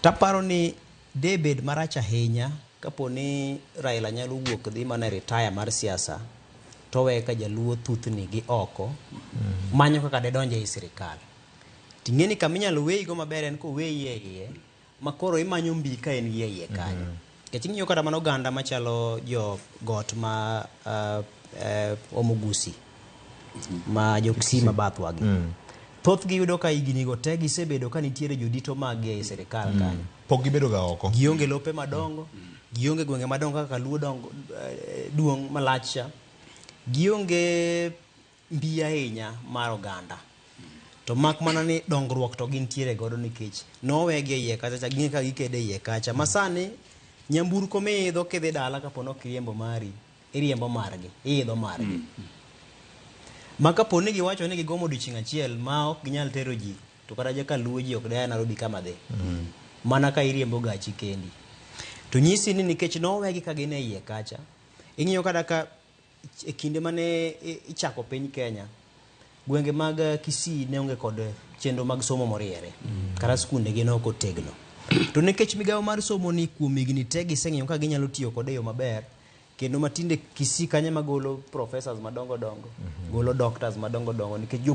Taparo ni de bed marach ahinya kapo ni Raila nyalo wuok dhi mana e retire mar siasa to owe ka jaluo thuthni gi oko manyo kaka dedonje ei sirikal. Ting'e ni kama inyalo weyigo maber en koweyi e iye ma koro imanyo mbi ka en gi e iye kanyo. Nikech ing'iyo kata mana oganda machalo jo got ma Omogusi ma jo Kisii ma bathwa gi. Thothgi yudo ka higni go te gisebedo ka nitiere jodito mag gi ei sirikal kanyo. Pok gibedo ga oko. Gionge lope madongo, gionge gwenge madongo kaka Luo dongo duong' malach cha. Gionge mbi ahinya mar oganda. To mak mana ni dongruok to gintiere godo nikech nowegi e iye kacha cha ging'e kaka gikedo e iye kacha. Ma sani nyamburko miidho kidhi dala kapo ni ok iriembo mari, iriembo margi, iidho margi. Ma kapo ni giwacho ni gigomo odiochieng' achiel ma ok ginyal tero ji to kata joka Luo ji ok dea Nairobi kama dhi. Mana ka iriembo gachi kendi. To nyisi ni nikech nowegi ka gin e iye kacha, ing'iyo kata ka e kinde mane ichako piny Kenya, gwenge mag Kisii ne onge kod chenro mag somo moriere. Kata skunde gi ne ok otegno. To nikech migawo mar somo ni kuom higni te giseng'iyo ka ginyalo tiyo kode e yo maber, kendo matinde Kisii kanyo ema golo professors madongo dongo, golo doctors madongo dongo nikech jo